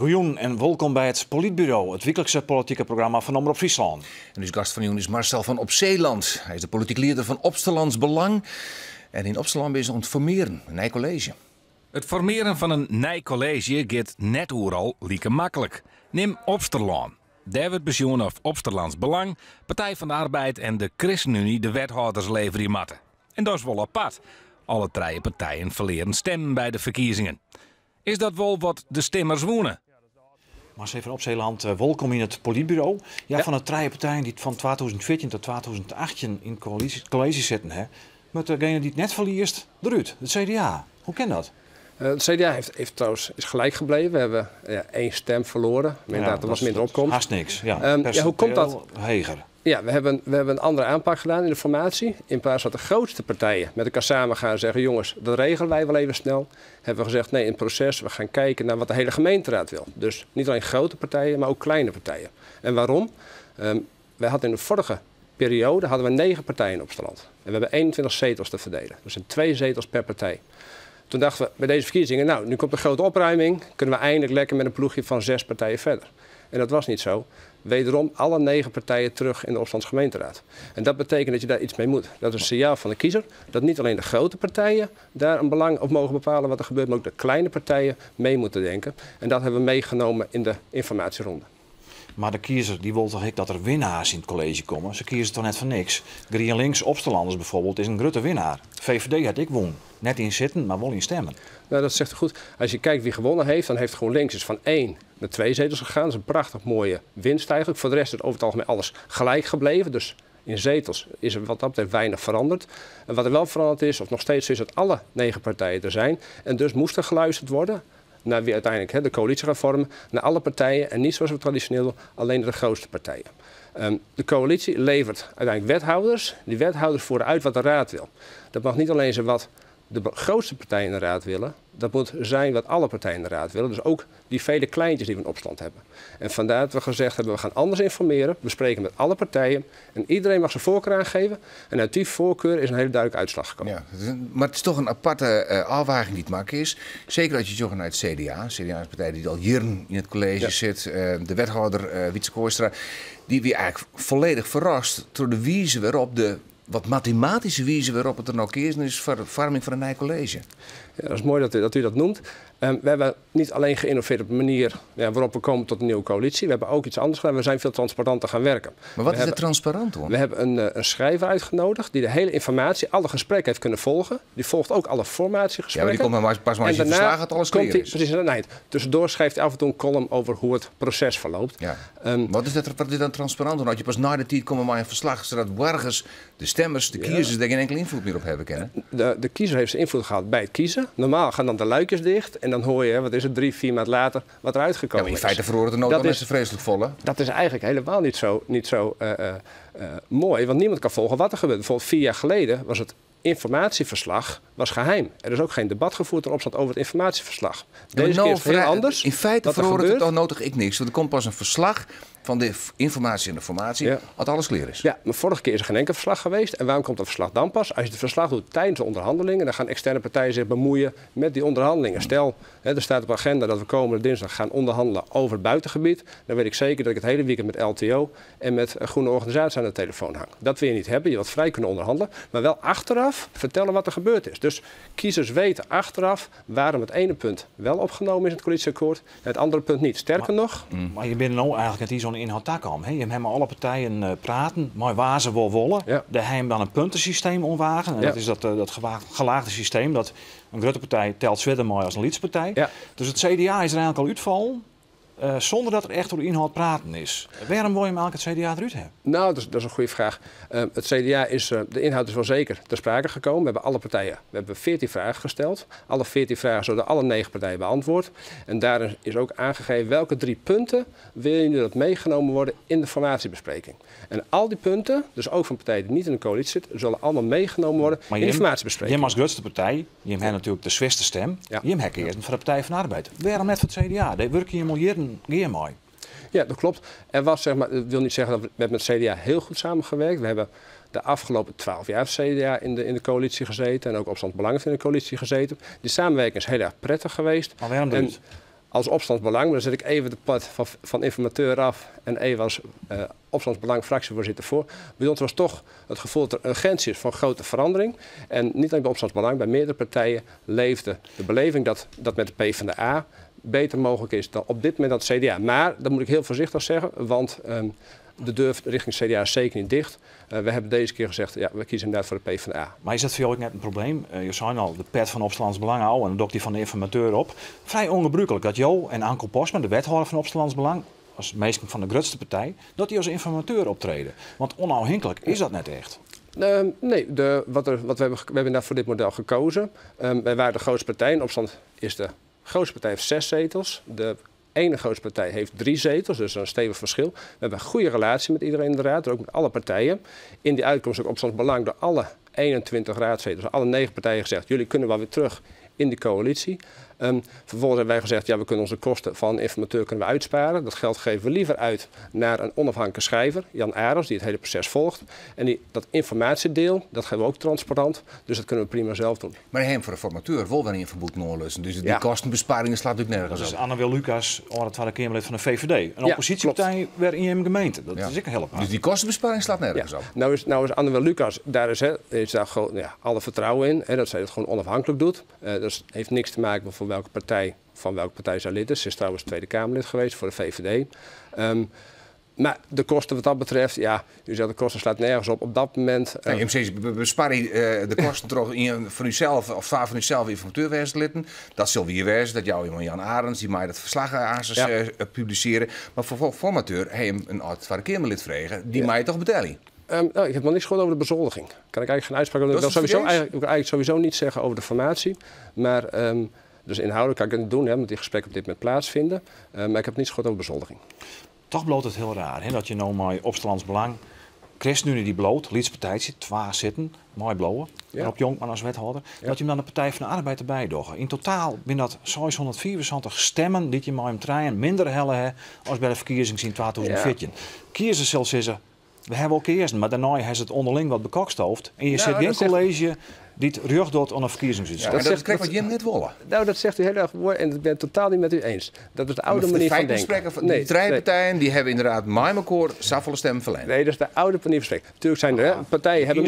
Goejûn en wolkom by It Polytburo, it wyklikse politike programma fan Omrop Fryslân. En ús gast fan jûn is Marcel van Opzeeland. Hy is de polityk lieder fan Opsterlands Belang. En yn Opsterlân binne se oan it formearjen, in nij kolleezje. It formearjen fan in nij kolleezje giet net oeral like maklik. Nim Opsterlân. Dêr wurdt besjoen oft Opsterlands Belang, Partij van de Arbeid en de ChristenUnie de wethâlders leverje moatte. En dat is wol apart. Alle trije partijen ferlearen stimmen by de ferkiezingen. Is dat wol wat de stimmers woene? Marcel van Opzeeland, wolkom yn It Polytburo. Ja, fan de trije partijen dy't fan 2014 tot 2018 yn it kolleezje sitten ha, moat degene dy't net ferliest derút, it CDA. Hoe kin dat? Het CDA heeft trouwens, is gelijk gebleven. We hebben, ja, één stem verloren. Maar inderdaad, er was minder opkomst. Hast niks. Ja, Ja, hoe komt dat? Heger. Ja, we hebben een andere aanpak gedaan in de formatie. In plaats van dat de grootste partijen met elkaar samen gaan en zeggen: "Jongens, dat regelen wij wel even snel", hebben we gezegd: "Nee, in het proces, we gaan kijken naar wat de hele gemeenteraad wil." Dus niet alleen grote partijen, maar ook kleine partijen. En waarom? Wij hadden in de vorige periode hadden we negen partijen in Opsterland. En we hebben 21 zetels te verdelen. Dat zijn twee zetels per partij. Toen dachten we bij deze verkiezingen: nou, nu komt de grote opruiming. Kunnen we eindelijk lekker met een ploegje van zes partijen verder. En dat was niet zo. Wederom alle negen partijen terug in de Opsterlandse gemeenteraad. En dat betekent dat je daar iets mee moet. Dat is een signaal van de kiezer dat niet alleen de grote partijen daar een belang op mogen bepalen wat er gebeurt, maar ook de kleine partijen mee moeten denken. En dat hebben we meegenomen in de informatieronde. Mar de kiezer dy wol toch ek dat der winnaars yn it kolleezje komme. Se kieze toch net foar niks. GrienLinks Opsterlanders bijvoorbeeld is in grutte winnaar. VVD hat ek wûn. Net yn sitten, mar wol yn stimmen. Nou, dat zegt goed. Als je kijkt wie gewonnen heeft, dan heeft GroenLinks is van 1 naar 2 zetels gegaan. Dat is een prachtig mooie winst eigenlijk. Voor de rest is over het algemeen alles gelijk gebleven. Dus in zetels is er wat dat betreft weinig veranderd. En wat er wel veranderd is, of nog steeds is, dat alle negen partijen er zijn. En dus moest er geluisterd worden naar wie uiteindelijk, hè, de coalitie gaat vormen, naar alle partijen en niet zoals we traditioneel doen, alleen naar de grootste partijen. De coalitie levert uiteindelijk wethouders. Die wethouders voeren uit wat de raad wil. Dat mag niet alleen zijn wat de grootste partijen in de raad willen. Dat moet zijn wat alle partijen in de raad willen. Dus ook die vele kleintjes die we in Opsterland hebben. En vandaar dat we gezegd hebben: we gaan anders informeren. We spreken met alle partijen. En iedereen mag zijn voorkeur aangeven. En uit die voorkeur is een hele duidelijke uitslag gekomen. Ja, maar het is toch een aparte ôfwaging dy't makke is. Seker as je sjocht nei it CDA. CDA is in partij dy't al jierren yn it kolleezje sit. De wethâlder Wietze Kooistra, dy wie eigentlik folledich ferrast troch de wize wêrop't de wat matematyske wize wêrop't it der no keazen is foar de foarming fan in nij kolleezje. Ja, dat is moai dat u dat neamt. We hebben niet alleen geïnnoveerd op de manier, ja, waarop we komen tot een nieuwe coalitie. We hebben ook iets anders gedaan. We zijn veel transparanter gaan werken. Maar wat is er transparant oan? We hebben een schrijver uitgenodigd die de hele informatie, alle gesprekken heeft kunnen volgen. Die volgt ook alle formatiegesprekken. Ja, maar die komt maar pas maar als je verslagen had alles komt klear is. Precies, aan het eind. Tussendoor schrijft hij af en toe een column over hoe het proces verloopt. Ja. Wat is dan transparant? Want je pas nei de tiid komme mei in ferslach, sadat boargers, de stimmers, de kiezers dêr gjin inkelde ynfloed mear op hawwe kinne. De kiezer heeft zijn invloed gehad bij het kiezen. Normaal gaan dan de luikjes dicht en dan hoor je, wat is het, 3, 4 maanden later, wat eruit gekomen Ja, maar in is. feite feroaret der no dan is het freeslik folle. Dat is eigenlijk helemaal niet zo mooi, want niemand kan volgen wat er gebeurt. Bijvoorbeeld 4 jaar geleden was het informatieverslag was geheim. Er is ook geen debat gevoerd in Opsterland over het informatieverslag. Ja, maar Deze nou keer is het heel anders. In feite Wat er feroaret it gebeurt dan no toch ek niks. Want der komt pas in ferslach fan de ynformaasje en de formaasje, as alles klear is. Ja, mar foarige kear is der gjin inkeld ferslach west. En wêrom komt dat ferslach dan pas? As je het ferslach docht tidens de ûnderhannelingen, dan geane eksterne partijen sich bemuoien mei dy ûnderhannelingen. Stel, hè, der stiet op de aginda dat we kommende dinsdei gean ûnderhannelje oer it bûtengebiet. Dan wit ik seker dat ik it hiele wykein mei LTO en mei groene organisaasjes oan de telefoan hing. Dat wol je net hawwe. Je wilt frij kinne ûnderhannelje, mar wol efterôf fertelle wat der bard is. Dus kiezers witte efterôf wêrom't it iene punt wol opnommen is yn it koälysje-akkoart en it oare punt net. Sterker noch... Mar je binne no eigentlik net iens oan de ynhâld takommen. Hè? Je hawwe mei alle partijen praten, mei wa se wol wolle. Dêr ha jim dan in puntesysteem oan wage. En dat is dat gelaagde systeem dat in grutte partij telt swierder mei as in lytse partij. Dus it CDA is der eigentlik al útfallen, sûnder dat der echt oer de ynhâld praten is. Wêrom wolle jim eigentlik it CDA derút hawwe? Nou, dat is in goede fraach. Het CDA is, de inhoud is wel zeker ter sprake gekomen. We hebben alle partijen, we hebben 14 vragen gesteld. Alle 14 vragen zijn door alle 9 partijen beantwoord. En daarin is ook aangegeven welke 3 punten wil je nu dat meegenomen worden in de formatiebespreking. En al die punten, dus ook van partijen die niet in de coalitie zitten, zullen allemaal meegenomen worden Maar in de formatiebespreking. Jim als grootste partij, jim heeft natuurlijk de swierste stim. Jim ha keazen foar de Partij van de Arbeid. Wêrom net foar it CDA? Dêr wurkje jim al jierren gear mei. Ja, dat klopt. Er was, zeg maar, dat wil niet zeggen dat we hebben met het CDA heel goed samengewerkt. We hebben de afgelopen 12 jaar het CDA in de coalitie gezeten en ook Opsterlands Belang heeft in de coalitie gezeten. Die samenwerking is heel erg prettig geweest. Mar wêrom En dat? Als Opsterlands Belang, maar dan zet ik even de pet van informateur af en even als Opsterlands Belang fractievoorzitter voor. Bij ons was toch het gevoel dat er urgentie is van grote verandering. En niet alleen bij Opsterlands Belang, bij meerdere partijen leefde de beleving dat dat met de PvdA beter mogelijk is dan op dit moment dat CDA. Maar dat moet ik heel voorzichtig zeggen, want de deur richting CDA is zeker niet dicht. We hebben deze keer gezegd, ja, we kiezen inderdaad voor de PvdA. Maar is dat voor jou ook net een probleem? Je zei al, de pet van Opsterlands Belang al en de dokter van de informateur op. Vrij ongebruikelijk dat jou en Anko Postma, de wethouder van Opsterlands Belang, als meester van de grootste partij, dat die als informateur optreden. Want onafhankelijk is dat net echt. Nee, de, wat er, wat we, hebben, we hebben inderdaad voor dit model gekozen. Wij waren de grootste partij. In Opsterland is de grootste partij heeft 6 zetels. De ene grootste partij heeft 3 zetels, dus een stevig verschil. We hebben een goede relatie met iedereen in de raad, ook met alle partijen. In die uitkomst ook Opsterlands Belang door alle 21 raadzetels, alle 9 partijen gezegd, jullie kunnen wel weer terug in die coalitie. Vervolgens hebben wij gezegd, ja, we kunnen onze kosten van informateur kunnen we uitsparen. Dat geld geven we liever uit naar een onafhankelijke schrijver, Jan Arends, die het hele proces volgt. En dat informatiedeel, dat geven we ook transparant. Dus dat kunnen we prima zelf doen. Maar hem voor de formateur wil wel een verbod noorlussen. Dus die kostenbesparingen slaat natuurlijk nergens Dat is op. Anne-Wil Lucas, het Tweede Kamerlid van de VVD. Een oppositiepartij weer in je gemeente. Dat is ik een hele Dus die kostenbesparing slaat nergens op. Nou is Anne-Wil Lucas, daar is daar gewoon, ja, alle vertrouwen in. Hè, dat zij het gewoon onafhankelijk doet. Dat heeft niks te maken met voor welke partij, van welke partij zij lid is. Ze is trouwens Tweede Kamerlid geweest voor de VVD. Maar de kosten wat dat betreft, ja, u zegt de kosten slaat nergens op. Op dat moment... Nee, MC, bespaar je de kosten toch in, van uzelf, of van uzelf informateur litten. Dat zal weer wezen, dat jou iemand Jan Arends, die mij dat verslag aan publiceren. Maar voor formateur, hij hem een oud Tweede Kamerlid vregen, die mij toch betalen. Nou, ik heb nog niks gehoord over de bezoldiging. Kan ik eigenlijk geen uitspraak over doen. Ik wil eigenlijk sowieso niets zeggen over de formatie. Maar dus inhoudelijk kan ik het niet doen, hè, omdat die gesprekken op dit moment plaatsvinden. Maar ik heb niets gehoord over bezoldiging. Toch bloot het heel raar, hè, dat je nou maar Opsterlands Belang, ChristenUnie die bloot, Lietspartij zit, twee zitten, mooi blauwe, en op Jonkman als wethouder, dat je hem dan de Partij van de Arbeid erbij doet. In totaal binnen dat 674 stemmen die je maar hem trein minder helle hè, als bij de verkiezingen in 2014. Kiezers zelfs zeggen, we hebben ook eerst, maar daarna heeft het onderling wat bekokstoofd. En je zit geen college die het rug doet aan een verkiezingsuitslag. Ja, dat zegt wat Jim net willen. Nou, dat zegt u heel erg mooi en dat ben ik totaal niet met u eens. Dat is de oude manier van denken. Van die drie partijen die hebben inderdaad mij akkoord stem verleend. Nee, dat is de oude manier van spreken. Natuurlijk zijn er hè, partijen hebben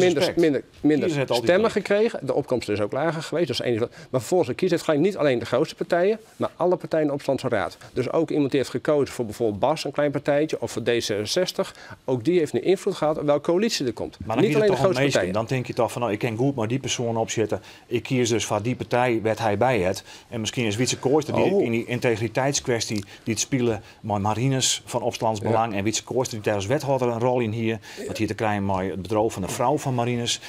minder stemmen gekregen. De opkomst is ook lager geweest. Dat is één, maar vervolgens de kiezer heeft gelijk niet alleen de grootste partijen, maar alle partijen in de Opsterlandse Raad. Dus ook iemand die heeft gekozen voor bijvoorbeeld BAS, een klein partijtje, of voor D66, ook die heeft nu invloed gehad op welke coalitie er komt. Maar dan niet alleen de grootste partijen. Dan denk je toch van, nou, ik ken goed, maar die persoon opzitten. Ik kies dus voor die partij werd hij bij het. En misschien is Wietze Kooistra die in die integriteitskwestie die het spelen met Marines van Opsterlands Belang en Wietze Kooistra die daar als wethouder een rol in hier. Dat hier te krijgen met het bedrijf van de vrouw van Marines.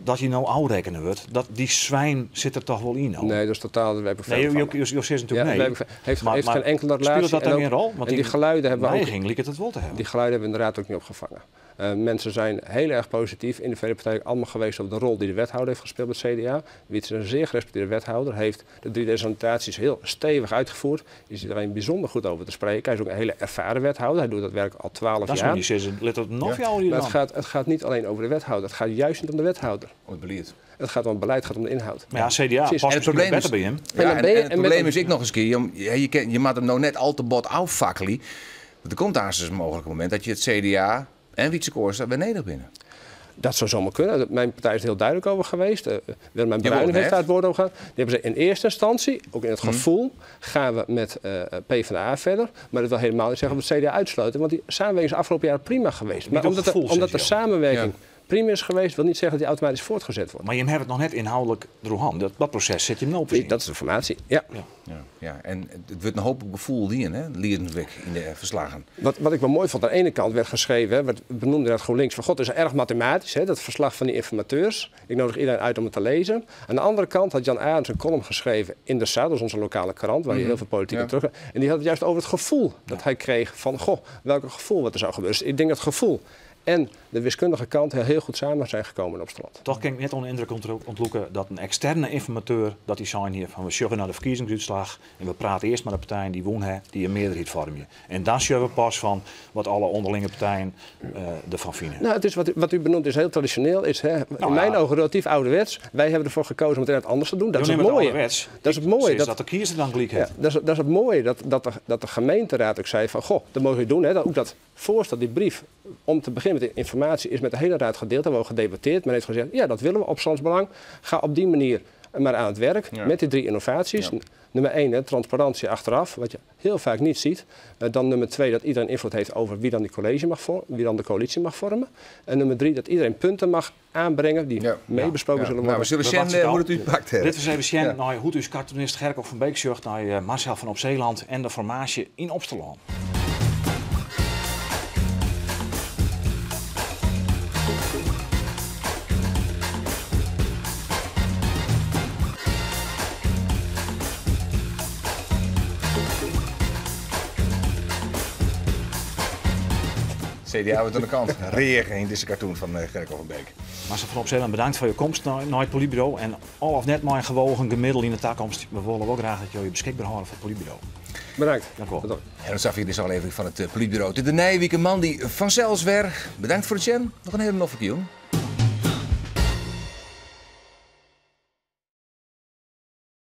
Dat je nou afrekenen wordt, dat die zwijn zit er toch wel in. Al? Nee, dat is totaal. We hebben nee, je zegt natuurlijk nee. Heeft geen enkele relatie. Speelt dat dan geen rol? Want die geluiden hebben we ook. Liep het het wel te hebben. Die geluiden hebben we inderdaad ook niet opgevangen. Mensen zijn heel erg positief in de vele partijen allemaal geweest op de rol die de wethouder heeft gespeeld met CDA. Wietze is een zeer gerespecteerde wethouder, heeft de 3 demonstraties heel stevig uitgevoerd. Is iedereen bijzonder goed over te spreken. Hij is ook een hele ervaren wethouder. Hij doet dat werk al 12 dat jaar. Dat is let op nog jou Maar het gaat niet alleen over de wethouder. Het gaat juist niet om de wethouder. Om het beleid. Het gaat om het beleid, het gaat om de inhoud. Maar ja, CDA past en het probleem is, bij hem. Ja, en het probleem is ik nog eens een keer, je maakt hem nou net al te bot affakkelen. Want er komt daar eens een mogelijk moment dat je het CDA en Wietze Kooistra weer nederig binnen. Dat zou zomaar kunnen. Mijn partij is er heel duidelijk over geweest. Willemijn Bruining heeft daar het woord over gehad. Die hebben ze in eerste instantie, ook in het gevoel, gaan we met PvdA verder. Maar dat wil helemaal niet zeggen dat we het CDA uitsluiten. Want die samenwerking is de afgelopen jaren prima geweest. Maar omdat de samenwerking prima is geweest, wil niet zeggen dat die automatisch voortgezet wordt. Maar je hebt het nog net inhoudelijk door hand. Dat proces zit je hem nou Dat is de formatie, ja. Ja. En het wordt een hoop gevoel die in, hè, Liedenwijk in de verslagen. Wat ik wel mooi vond, aan de ene kant werd geschreven, hè, werd benoemd inderdaad GroenLinks van God, is erg mathematisch, hè, dat verslag van die informateurs. Ik nodig iedereen uit om het te lezen. Aan de andere kant had Jan Arends een column geschreven in de Zuid, dat is onze lokale krant, waar je heel veel politiek in terug. En die had het juist over het gevoel dat hij kreeg van, goh, welk gevoel wat er zou gebeuren. Dus ik denk dat het gevoel en de wiskundige kant heel goed samen zijn gekomen in Opsterland. Toch kan ik net onder de indruk ontloeken dat een externe informateur dat die zijn hier van we sjoggen naar de verkiezingsuitslag en we praten eerst met de partijen die woon die een meerderheid vormen. En dan sjoggen we pas van wat alle onderlinge partijen ervan vinden. Nou, het is wat u benoemt is heel traditioneel, is hè, in mijn ogen relatief ouderwets. Wij hebben ervoor gekozen om het inderdaad anders te doen. Dat is het mooie. Dat is het mooie. Dat de kiezer dan gelijk heeft. Ja, dat is het mooie dat de gemeenteraad ook zei van goh, dat mogen we doen. Hè, dat ook dat voorstel, die brief, om te beginnen met de informatie, is met de hele raad gedeeld. Daar hebben we ook gedebatteerd. Men heeft gezegd, ja, dat willen we op Opsterlands Belang. Ga op die manier maar aan het werk met die 3 innovaties. Ja. Nummer 1, hè, transparantie achteraf, wat je heel vaak niet ziet. Dan nummer 2, dat iedereen invloed heeft over wie dan, die college mag wie dan de coalitie mag vormen. En nummer 3, dat iedereen punten mag aanbrengen die meebesproken zullen worden. Nou, we zullen zien hoe het u pakt. Dit was even zien naar hoe u cartoonist Gerco van Beek zocht naar Marcel van Opzeeland en de formatie in Opsterlân. CDA wordt aan de kant. Regen in deze cartoon van Gerco van Beek. Marcel van Opzeeland, bedankt voor je komst naar het Politbureau. En al of net maar een gewogen gemiddeld in de toekomst. We willen wel graag dat jullie beschikbaar houden voor het Politbureau. Bedankt. Dank u wel. En dan zag je deze aflevering van het Politbureau. Dit de Nijwieke man die vanzelfs weer. Bedankt voor het jam. Nog een hele noffe kiel.